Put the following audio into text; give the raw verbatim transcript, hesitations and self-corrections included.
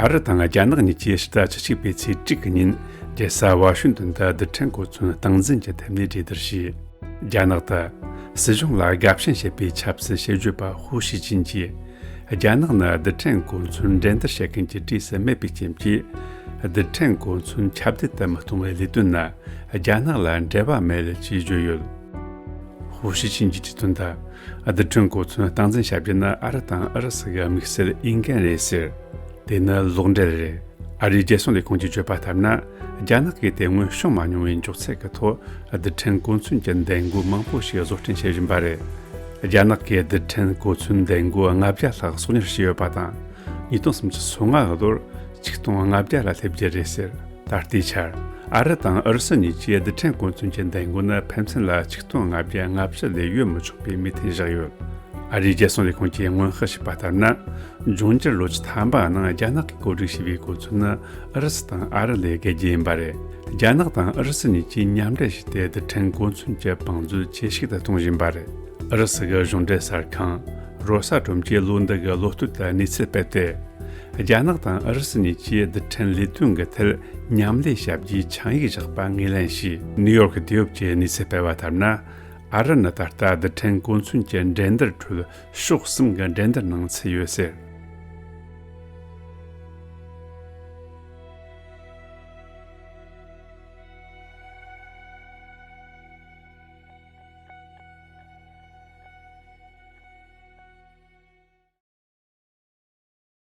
ཨ་རི་དང་རྒྱ་ནག་གཉིས་ཀྱིས་ཕྱི་ཟླ་བཅུ་གཅིག་པའི་ཚེས་དྲུག་གི་ཉིན་རྒྱལ་ས་ཝ་ཤིང་ཏོན་དུ་རྡུལ་ཕྲན་གོ་མཚོན་སྟངས་འཛིན་གྱི་ཐད་ནས་གྲོས་བསྡུར་བྱས། རྒྱ་ནག་ཏུ་སྲིད་གཞུང་ལ་དགའ་ཞེན་བྱེད་པའི་ཆབ་སྲིད་དཔྱད་བརྗོད་པ་ཧུའུ་ཞི་ཅིན་གྱིས། རྒྱ་ནག་ནི་རྡུལ་ཕྲན་གོ་མཚོན་འགྲན་བསྡུར་བྱེད་མཁན་གྱི་གྲས་སུ་མེད་པའི་རྐྱེན་གྱིས། རྡུལ་ཕྲན་གོ་མཚོན་ཁྱབ་གདལ་དུ་མི་གཏོང་བའི་ལས་དོན་ནི་རྒྱ་ནག་ལ་འབྲེལ་བ་མེད་ཅེས་བརྗོད་ཡོད། ཧུའུ་ཞི་ཅིན་གྱིས་བྲིས་དོན་ལྟར། རྡུལ་ཕྲན་གོ་མཚོན་སྟངས་འཛིན་བྱ་རྒྱུ་ནི་ཨ་རི་དང་ཨུ་རུ་སུ་གི་དམིགས་བསལ་འོས་འགན་རེད་ཟེར། དེ་ནི་ལོག་འགྲེལ་རེད། ཨ་རིའི་རྒྱལ་སྲུང་ལས་ཁུངས་ཀྱིས་བརྗོད་པ་ལྟར་ན། རྒྱ་ནག་གིས་དེ་སྔོན་བྱུང་མ་མྱོང་བའི་མགྱོགས་ཚད་ཀྱི་ཐོག་རྡུལ་ཕྲན་གོ་མཚོན་གྱི་འདེད་འགོད་མང་པོ་ཞིག་བཟོ་སྐྲུན་བྱེད་བཞིན་པ་རེད། རྒྱ་ནག་གིས་རྡུལ་ཕྲན་གོ་མཚོན་འདེད་འགོད་ལྔ་བརྒྱ་ལྷག་གསོག་ཉར་བྱས་ཡོད་པ་དང་། ཉིས་སྟོང་སུམ་ཅུ་སོ་ལྔ་གི་ལོར་ཆིག་སྟོང་ལྔ་བརྒྱ་ལ་སླེབས་རྒྱུ་རེད་ཟེར། ད་ལྟའི་ཆར་ཨ་རི་དང་ཨུ་རུ་སུ་གཉིས་ཀྱིས་རྡུལ་ཕྲན་གོ་མཚོན་གྱི་འདེད་འགོད་ནི་ཕན་ཚུན་ལ་ཆིག་སྟོང་ལྔ་བརྒྱ་ལྔ་བཅུ་ལས་ཡོལ་མི་ཆོག་པའི་མོས་མཐུན་བཞག་ཡོད། ཨ་རིའི་རྒྱལ་སྲུང་ལས་ཁུངས་ཀྱིས་སྔོན་དཔག་བྱས་པ་ལྟར་ན། འབྱུང་འགྱུར་ལོ་བཅུ་ཐམ་པའི་ནང་རྒྱ་ནག་གིས་བཀོད་སྒྲིག་བྱས་པའི་གོ་མཚོན་ནི་ཨུ་རུ་སུ་དང་ཨ་རི་ལས་བརྒལ་རྒྱུ་ཡིན་པ་རེད། རྒྱ་ནག་དང་ཨུ་རུ་སུ་གཉིས་ཀྱིས་མཉམ་འབྲེལ་བྱས་ཏེ་རྡུལ་ཕྲན་གོ་མཚོན་གྱི་བང་མཛོད་ཇེ་ཞིག་ཏུ་གཏོང་བཞིན་པ་རེད། ཨུ་རུ་སུ་གི་གཞུང་འབྲེལ་གསར་ཁང་རོ་ས་ཊོམ་གྱིས་ལོ་འདི་གི་ལོ་སྟོད་དུ་གནས་ཚུལ་སྤེལ་ཏེ། རྒྱ་ནག་དང་ཨུ་རུ་སུ་གཉིས་ཀྱིས་རྡུལ་ཕྲན་ལས་དོན་གྱི་ཐད་མཉམ་ལས་བྱ་རྒྱུའི་ཆིངས་ཡིག་བཞག་པ་ངོས་ལེན་བྱས། ནིའུ་ཡོག་དུས་བབ་ཀྱིས་གནས་ཚུལ་སྤེལ་བ་ལྟར་ན། ཨ་རི་ནི་ད་ལྟ་རྡུལ་ཕྲན་གོ་མཚོན་གྱི་འགྲན་བསྡུར་ཁྲོད་ཕྱོགས་གསུམ་གྱི་འགྲན་བསྡུར་ནང་ཚུད་ཡོད་ཟེར།